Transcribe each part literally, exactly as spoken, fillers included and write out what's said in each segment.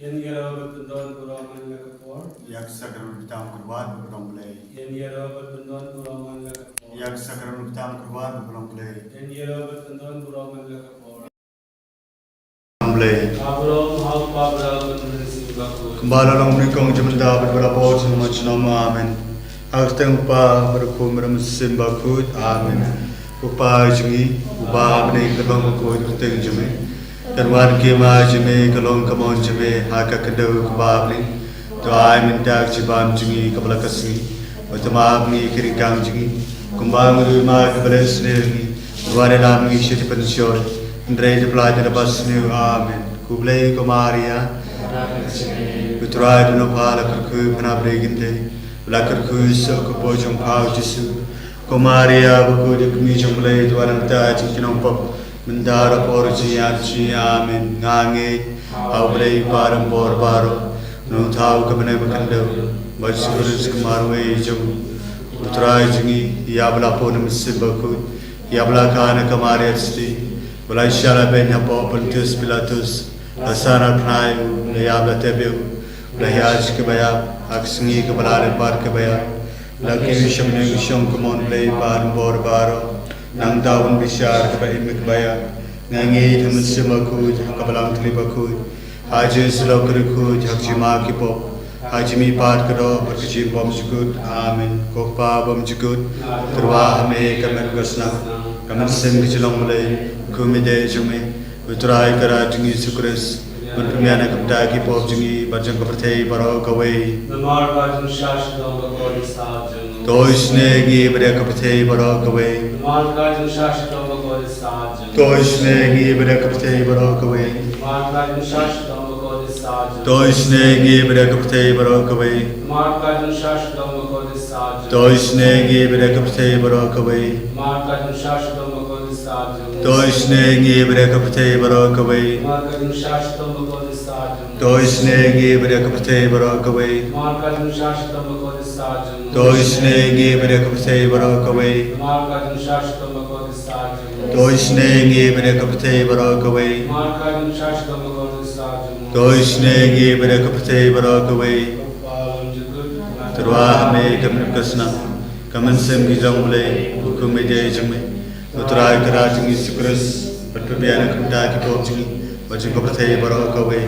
Ïa ka sakramen baptisma kyrpad ba ka long Blei. Ïa ka sakramen baptisma kyrpad ba ka long Blei. Blei. Kumba la long nyngkong, mynta bad baroh shi sngi. Amen. Ha ka kyrteng u Kpa, bad u Khun, bad u Mynsiem Bakhuid. Amen. Ko Kpa jong ngi uba ha bneng, ka long bakhuid ka kyrteng jong me. Kan wan ka hima jong me, ka long ka mon jong me ha ka khyndew kumba ha bneng. To ai mynta ka jingbam jong ngi kaba la ka sngi. Bad to map ïa ngi ki ryngkang jong ngi, kumba ngi ruh ngi map ïa kiba la isynei ïa ngi. Wat ïa lam ngi sha ka jingpynshoi, hynrei to pyllait ngi na kaba sniew. Amen. Khublei ko Maria, u Trai u don bad pha, la kyrkhu phi na baroh ki kynthei, la kyrkhu sa u kpa jong pha u Jisu. Ko Maria bakhuid, ka kmie jong u Blei, to ai ngi ki nongpop, mynta bad ha ka por jong ka jingïap jong ngi. Amen. Nga ngeit ha u Blei u Kpa Ri bor baroh, u Nongthaw ka bneng bad ka khyndew, bad Jisu Khrist ka marwei jong u Trai jong ngi, ïa ba la pun na u Mynsiem Bakhuid, ïa ba la kha na ka Maria Theisotti, ba la shah la beiñ hapoh Pontius Pilatus, la sah na tnga ïa u, la ïap, la tep ïa u, la hiar sha kaba ïap, ha ka sngi kaba lai lyngba kaba ïap, la kiew sha bneng, shong ka mon u Blei u Kpa Ri bor baroh. Nangta un bishar ha kaba im kaba ïap. Nga ngeit ha u Mynsiem Bakhuid, ha ka Balang Thylliej Bakhuid, ha u Jisu u Khrist bakhuid, ha ka jingmap ki pop, ha ka jingmihpat ka doh, bad ka jingbymjukut. Amen. Ko Kpa bymjukut, to ïarap ha me, ka met ka snam, ka mynsiem ka jinglong Blei, kum ïadei jong me, u Trai Kynrad jong ngi Jisu Khrist, ban pynbiang na ka bynta ki pop jong ngi bad jong ka pyrthei baroh kawei. Namar ka jingshah shitom bakhuid sah jong u. To isynei ïa ngi bad ïa ka pyrthei baroh kawei. Namar ka jingshah shitom bakhuid sah jong u. To isynei ïa ngi bad ïa ka pyrthei baroh kawei. Namar ka jingshah shitom bakhuid sah jong u. To isynei ïa ngi bad ïa ka pyrthei baroh kawei. Namar ka jingshah shitom bakhuid sah jong u. To isynei ïa ngi bad ïa ka pyrthei baroh kawei. Namar ka jingshah shitom bakhuid sah jong u. To isynei ïa ngi bad ïa ka pyrthei baroh kawei. Namar ka jingshah shitom bakhuid sah jong u. To isynei ïa ngi bad ïa ka pyrthei baroh kawei. Namar ka jingshah shitom bakhuid sah jong u. To isynei ïa ngi bad ïa ka pyrthei baroh kawei. Namar ka jingshah shitom bakhuid sah jong u. To isynei ïa ngi bad ïa ka pyrthei baroh kawei. Namar ka jingshah shitom bakhuid sah jong u. To isynei ïa ngi bad ïa ka pyrthei baroh kawei. Ko Kpa bymjukut, to ïarap ha me, ka met ka snam, ka mynsiem ka jinglong Blei, kum ïadei jong me, u Trai Kynrad jong ngi Jisu Khrist, ban pynbiang na ka bynta ki pop jong ngi bad jong ka pyrthei baroh kawei.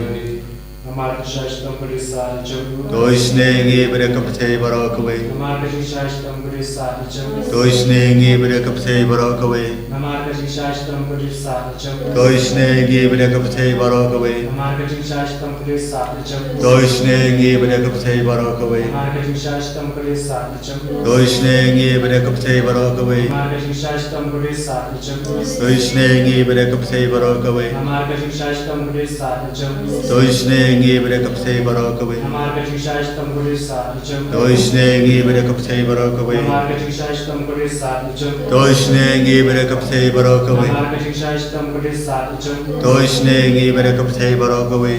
Namar ka jingshah shitom bakhuid sah jong u. To isynei ïa ngi bad ïa ka pyrthei baroh kawei. Namar ka jingshah shitom bakhuid sah jong u. To isynei ïa ngi bad ïa ka pyrthei baroh kawei. Namar ka jingshah shitom bakhuid sah jong u. To isynei ïa ngi bad ïa ka pyrthei baroh kawei. Namar ka jingshah shitom bakhuid sah jong u. To isynei ïa ngi bad ïa ka pyrthei baroh kawei. Namar ka jingshah shitom bakhuid sah jong u. To isynei ïa ngi bad ïa ka pyrthei baroh kawei. Namar ka jingshah shitom bakhuid sah jong u. To isynei ïa ngi bad ïa ka pyrthei baroh kawei. Namar ka jingshah shitom bakhuid sah jong u. To isynei ïa ngi bad ïa ka pyrthei baroh kawei. Namar ka jingshah shitom bakhuid sah jong u. To isynei ïa ngi bad ïa ka pyrthei baroh kawei. Namar ka jingshah shitom bakhuid sah jong u. To isynei ïa ngi bad ïa ka pyrthei baroh kawei. Namar ka jingshah shitom bakhuid sah jong u. To isynei ïa ngi bad ïa ka pyrthei baroh kawei.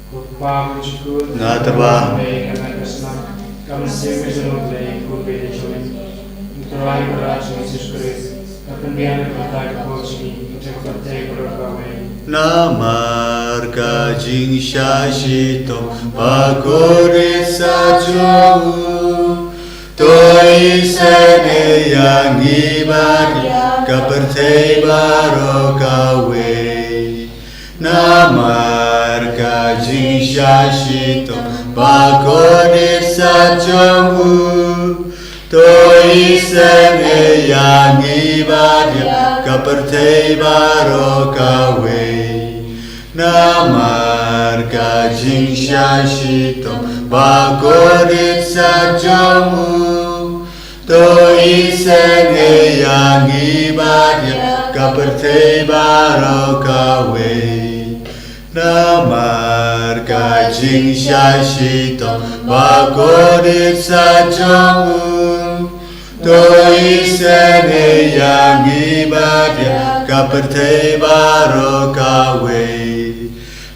Ko Kpa bymjukut, nga ïarap ha me, ka met ka snam, ka mynsiem ka jinglong Blei, kum ïadei jong me, u Trai Kynrad jong ngi Jisu Khrist, ban pynbiang na ka bynta ki pop jong ngi bad jong ka pyrthei baroh kawei. Namar ka jingshah shitom bakhuid sah jong u, to isynei ïa ngi bad ïa ka pyrthei baroh kawei. Namar ka jingshah shitom bakhuid sah jong u, to isynei ïa ngi bad ïa ka pyrthei baroh kawei. Namar ka jingshah shitom bakhuid sah jong u, to isynei ïa ngi bad ïa ka pyrthei baroh kawei. Namar ka jingshah shitom bakhuid sah jong u, to isynei ïa ngi bad ïa ka pyrthei baroh kawei.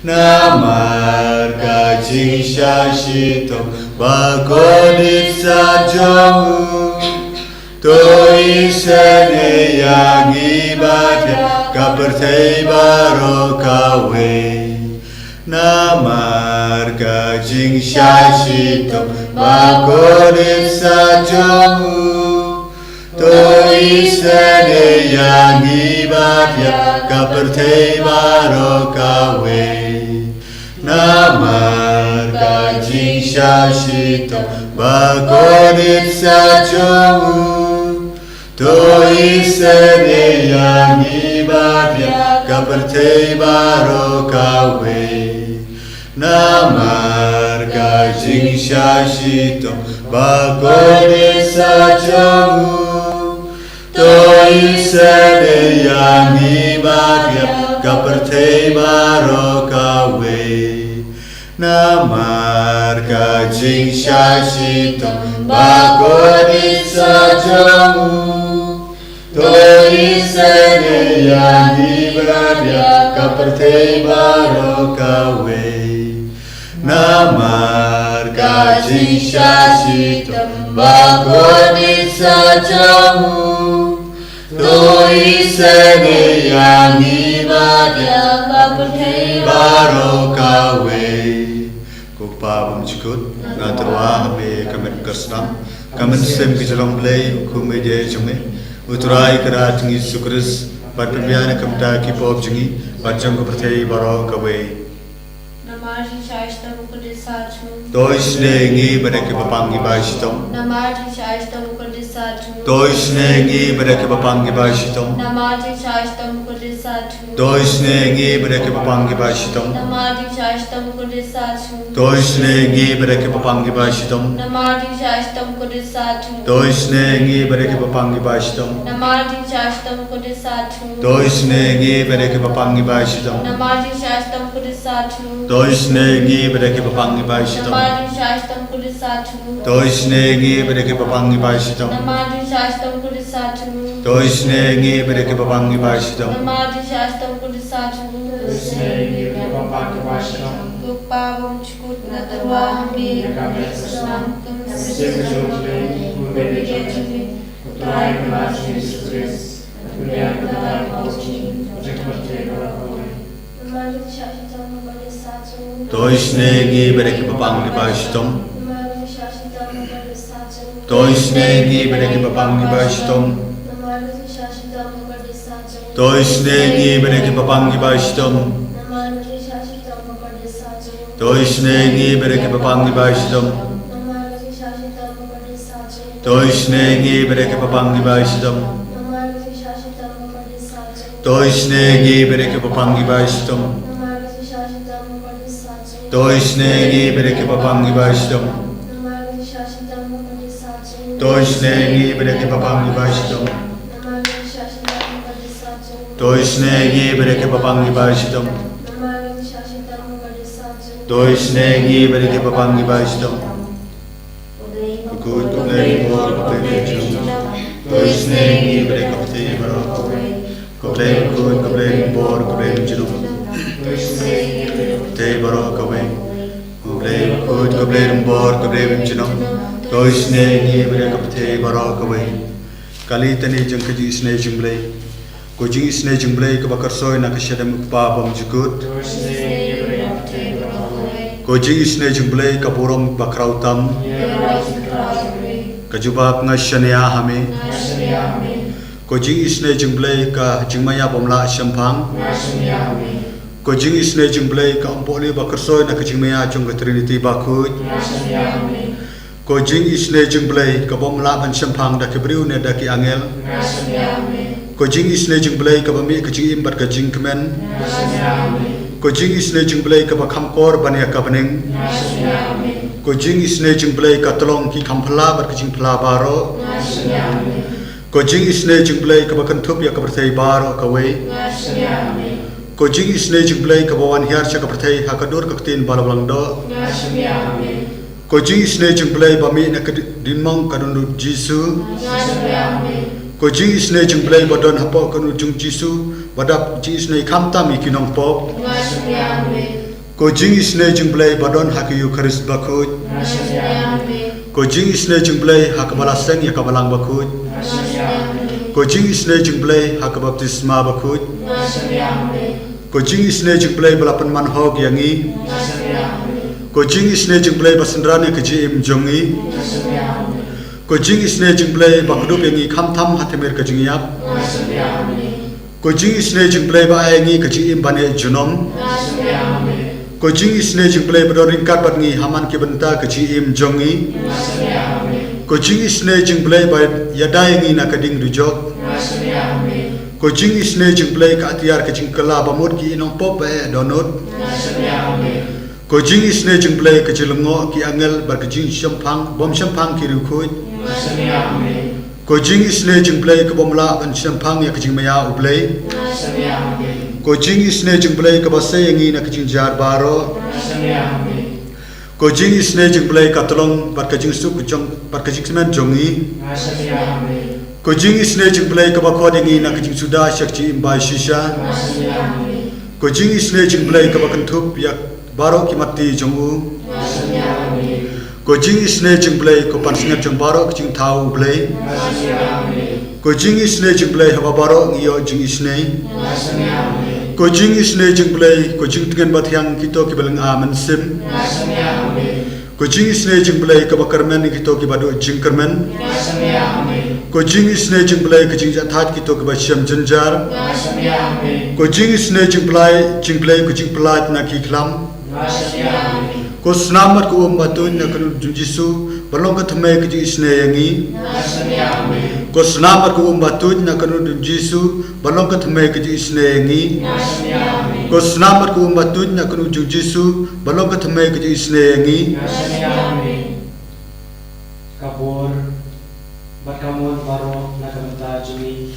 Namar ka jingshah shitom bakhuid sah jong u, to isynei ïa ngi bad ïa ka pyrthei baroh kawei. Namar ka jingshah shitom bakordit sah jong u, to isynei ïa ngi bad ïa ka pyrthei baroh kawei. Namar ka jingshah shitom bakordit sah jong u, to isynei ïa ngi bad ïa ka pyrthei baroh kawei. Namar ka jingshah shitom bakordit sah jong u, to isynei ïa ngi bad ïa ka pyrthei baroh kawei. Namar ka jingshah shitom bakordit sah jong u, to isynei ïa ngi bad ïa ka pyrthei baroh kawei. Namar ka jingshah shitom bakordit sah jong u, to isynei ïa ngi bad ïa ka pyrthei baroh kawei. Ko Kpa bymjukut, nga tyrwa ha me ka met ka snam, ka mynsiem ka jinglong Blei, u Khun baieit jong me, U Trai Kynrad jong ngi Jisu Khrist, ban pynbiang na ka bynta ki pop jong ngi bad jong ka pyrthei baroh kawei. Namar jingshah shitom bakordit sah jong u, to isynei ïa ngi bad ïa kiba pang kiba shitom. Namar jingshah shitom bakordit sah jong u, to isynei ïa ngi bad ïa kiba pang kiba shitom. Namar jingshah shitom bakordit sah jong u, to isynei ïa ngi bad ïa kiba pang kiba shitom. Namar jingshah shitom bakordit sah jong u, to isynei ïa ngi bad ïa kiba pang kiba shitom. Namar jingshah shitom bakordit sah jong u, to isynei ïa ngi bad ïa kiba pang kiba shitom. Namar jingshah shitom bakordit sah jong u, to isynei ïa ngi bad ïa kiba pang kiba shitom. Namar jingshah shitom bakordit sah jong u, to isynei ïa ngi bad ïa kiba pang kiba shitom. Namar jingshah shitom bakordit sah jong u, to isynei ïa ngi bad ïa kiba pang kiba shitom. Namar jingshah shitom bakordit sah jong u, to isynei ïa ngi bad ïa kiba pang kiba shitom. Namar jingshah shitom bakordit sah jong u, to isynei ïa ngi bad ïa kiba pang kiba shitom. Ko Kpa bymjukut, nga tyrwa ha me ka met ka snam, ka mynsiem ka jinglong Blei, U Khun baieit jong me, U Trai Kynrad jong ngi Jisu Khrist, ban pynbiang na ka bynta ki pop jong ngi bad jong ka pyrthei baroh kawei. Namar jingshah shitom bakordit sah jong u, to isynei ïa ngi bad ïa kiba pang kiba shitom. Namar jingshah shitom bakordit sah jong u, to isynei ïa ngi bad ïa kiba pang kiba shitom. Namar jingshah shitom bakordit sah jong u, to isynei ïa ngi bad ïa kiba pang kiba shitom. Namar jingshah shitom bakordit sah jong u, to isynei ïa ngi bad ïa kiba pang kiba shitom. Namar jingshah shitom bakordit sah jong u, to isynei ïa ngi bad ïa kiba pang kiba shitom. Namar jingshah shitom bakordit sah jong u, to isynei ïa ngi bad ïa kiba pang kiba shitom. Namar jingshah shitom bakordit sah jong u, to isynei ïa ngi bad ïa kiba pang kiba shitom. Namar jingshah shitom bakordit sah jong u, to isynei ïa ngi bad ïa kiba pang kiba shitom. Namar jingshah shitom bakordit sah jong u, to isynei ïa ngi bad ïa kiba pang kiba shitom. Namar jingshah shitom bakordit sah jong u, to isynei ïa ngi bad ïa kiba pang kiba shitom. Ko Blei, ko Blei bor, ko Blei jong ngi, to isynei ïa ngi bad ïa ka pyrthei baroh kawei. Ko Blei, ko Blei bor, ko Blei jong ngi, to isynei ïa ngi bad ïa ka pyrthei baroh kawei. Ko Blei, ko Blei bor, ko Blei jong ngi, to isynei ïa ngi bad ïa ka pyrthei baroh kawei. Ka Litani jong ka jingisynei jong U Blei. Ko jingisynei jong U Blei kaba kyrshoi na ka shadem U Kpa bymjukut. Ko jingisynei jong U Blei ka burom ba khraw tam. Ka jubab, nga shaniah ha me. Ko jingisynei jong U Blei ka jingmaïa bym lah shemphang. Ko jingisynei jong U Blei ka umpohliew ba kyrshoi na ka jingmaïa jong ka Trinity bakhuid. Ko jingisynei jong U Blei ka bym lah ban shemphang da ki briew ne da ki angel. Ko jingisynei jong U Blei kaba mih ka jingim bad ka jingkmen. Ko jingisynei jong U Blei kaba kham kor ban ïa ka bneng. Ko jingisynei jong U Blei ka tlong ki kham phylla bad ka jingphylla baroh. Ko jingisynei jong U Blei kaba kynthup ïa ka pyrthei baroh kawei. Ko jingisynei jong U Blei kaba wan hiar sha ka pyrthei ha ka dur ka ktien ba la langdoh. Ko jingisynei jong U Blei ba mih na ka di-, diengmong ka dohnud Jisu. Ko jingisynei jong U Blei ba don hapoh ka dohnud jong Jisu, ba dap jingisynei khamtam ïa ki nongpop. Ko jingisynei jong U Blei ba don ha ka Eukharist bakhuid. Ko jingisynei jong U Blei ha kaba la seng ïa ka balang bakhuid. Ko jingisynei jong U Blei ha ka baptisma bakhuid. Ko jingisynei jong U Blei ba la pynman hok ïa ngi. Ko jingisynei jong U Blei ba synran ïa ka jingim jong ngi. Ko jingisynei jong U Blei ba kdup ïa ngi khamtam ha tmier ka jingïap. Ko jingisynei jong U Blei ba ai ïa ngi ka jingim ba neh junom. Ko jingisynei jong U Blei ba don ryngkat bad ngi ha man ki bynta ka jingim jong ngi. Ko jingisynei jong U Blei ba ïada ïa ngi na ka ding dujok. Ko jingisynei jong U Blei ka atiar ka jingkylla ba mut ki nongpop ba eh dohnud. Ko jingisynei jong U Blei ka jinglyngngoh ki angel bad ka jingshemphang, bym shemphang ki riewkhuid. Ko jingisynei jong U Blei ka bym lah ban shemphang ïa ka jingmaïa U Blei. Ko jingisynei jong U Blei kaba sei ïa ngi na ka jingjia baroh. Ko jingisynei jong U Blei ka tlong bad ka jingsuk jong bad ka jingkmen jong ngi. Ko jingisynei jong U Blei kaba khot ïa ngi na ka jingsuda sha ka jingim ba shisha. Ko jingisynei jong U Blei kaba kynthup ïa baroh ki matti jong u. Ko jingisynei jong U Blei ko pansngiat jong baroh ki jingthaw U Blei. Ko jingisynei jong U Blei haba baroh ngi ïoh jingisynei. Ko jingisynei jong U Blei ko jingtngen ba thiang kito kiba lynga mynsiem. Ko jingisynei jong U Blei kaba kyrmen ïa kito kiba duh jingkyrmen. Ko jingisynei jong U Blei ka jingjahthait kito kiba shem jynjar. Ko jingisynei jong U Blei, jong U Blei ko jingpyllait na ki khlam. Ko snam bad ko um ba tuid na kyrteng jong U Jisu ba long ka thymmei ka jingisynei ïa ngi. Ko snam bad ko um ba tuid na kyrteng jong U Jisu ba long ka thymmei ka jingisynei ïa ngi. Ko snam bad ko um ba tuid na kyrteng jong U Jisu ba long ka thymmei ka jingisynei ïa ngi. Ka bor bad ka mon baroh na ka bynta jong ngi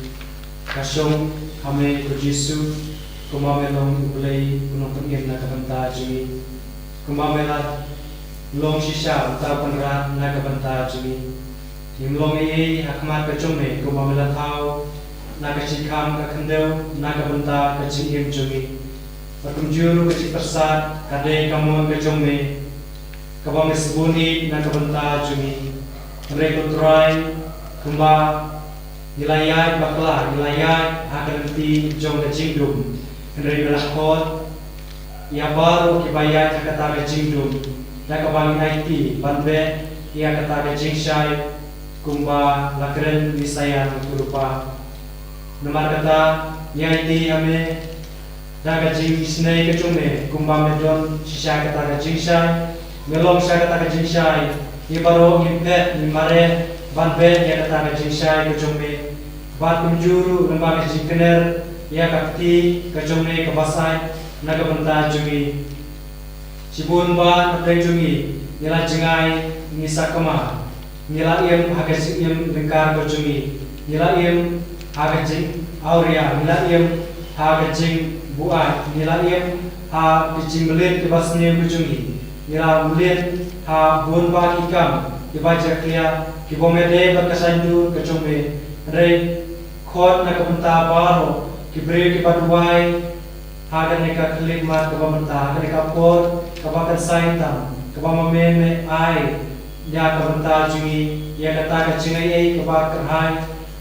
ka shong ha me ko Jisu, kumba me long U Blei u nongpynim na ka bynta jong ngi, kumba me la long shisha uta u kynrad na ka bynta jong ngi. Ngim long ei ei ha khmat ka jong me kumba me la thaw na ka jingkham ka khyndew na ka bynta ka jingim jong ngi. Bad kumjuh ruh ka jingpyrsad ka dei ka mon ka jong me kaba me sbun ïeit na ka bynta jong ngi. Hynrei ko Trai, kumba ngi la ïaid bakla, ngi la ïaid ha ka lynti jong ka jingdum, hynrei me la khot ïa baroh kiba ïaid ha kata ka jingdum da kaba ngi aiti ban beh ïa kata ka jingshai, kumba la kren Isaïah na ka lypa. Namar kata ngi aiti ha me da ka jingisynei ka jong me, kumba me don shisha kata ka jingshai, me long shisha kata ka jingshai. Ngi baroh ngim phet, ngim mareh ban beh ïa kata ka jingshai ka jong me. Bad kumjuh ruh lyngba ka jingkner ïa ka kti ka jong me kaba sait na ka bynta jong ngi. Shibun ba na pdeng jong ngi ngi la jngai, ngi sakma, ngi la im ha ka jingim lyngkar ka jong ngi, ngi la im ha ka jingawria, ngi la im ha ka jingbuaid, ngi la im ha ka jingmlien kiba sniew ka jong ngi, ngi la mlien ha bun ba ki kam kiba jakhlia kiba me dei bad ka saiñdur ka jong me. Hynrei khot na ka bynta baroh ki briew kiba duwai ha kane ka khyllipmat kaba mynta, ha kane ka por kaba kynsai tam, kaba ma me me ai ïa ka bynta jong ngi, ïa kata ka jingaiei kaba kyrhai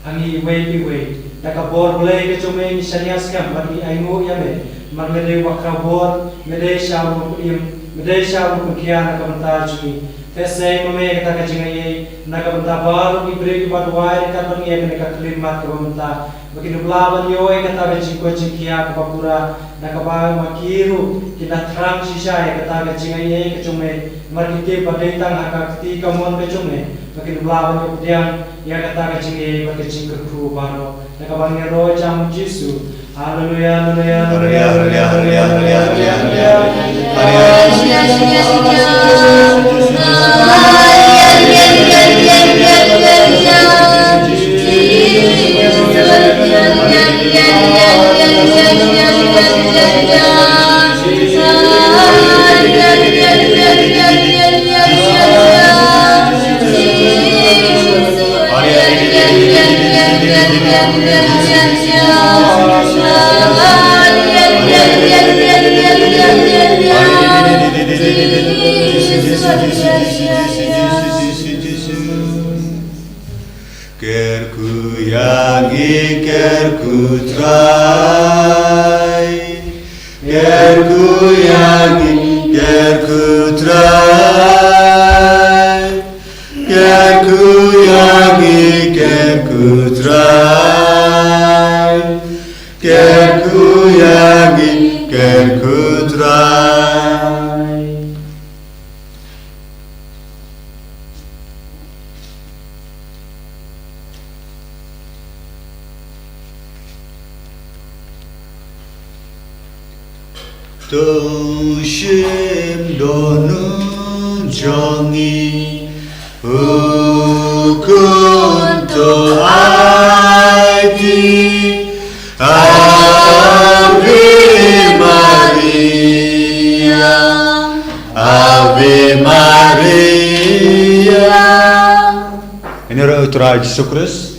ha ngi iwei pa iwei. Da ka bor Blei ka jong me ngi shaniah skhem bad ngi ainguh ïa me, namar me dei uba khraw bor, me dei shisha u nongpynim, me dei shisha u nongpynkhia na ka bynta jong ngi. Te sei ma me kata ka jingaiei na ka bynta baroh ki briew kiba duwai ryngkat bad ngi ha kane ka khyllipmat kaba mynta. Ba kin ym lah ban ïoh ïa kata ka jingkoit jingkhiah kaba pura, na kaba ma ki ruh kin da thrang shisha ïa kata ka jingaiei ka jong me, namar ki tip ba dei tang ha ka kti kamon ka jong me ba kin ym lah ban ïoh pdiang ïa kata ka jingaiei bad ka jingkyrkhu baroh. Na kaba ngi ïaroh ha ka kyrteng U Jisu. Haleluya, haleluya, haleluya, haleluya, haleluya, haleluya, haleluya. Ïa ngi, Kyrkhu Trai. Kyrkhu ïa ngi, Kyrkhu Trai. Kyrkhu ïa ngi, Kyrkhu Trai. To shim dohnud jong ngi, U Khun to aiti. Ave Maria, Ave Maria. Ïa ngi ruh U Trai Jisu Khrist.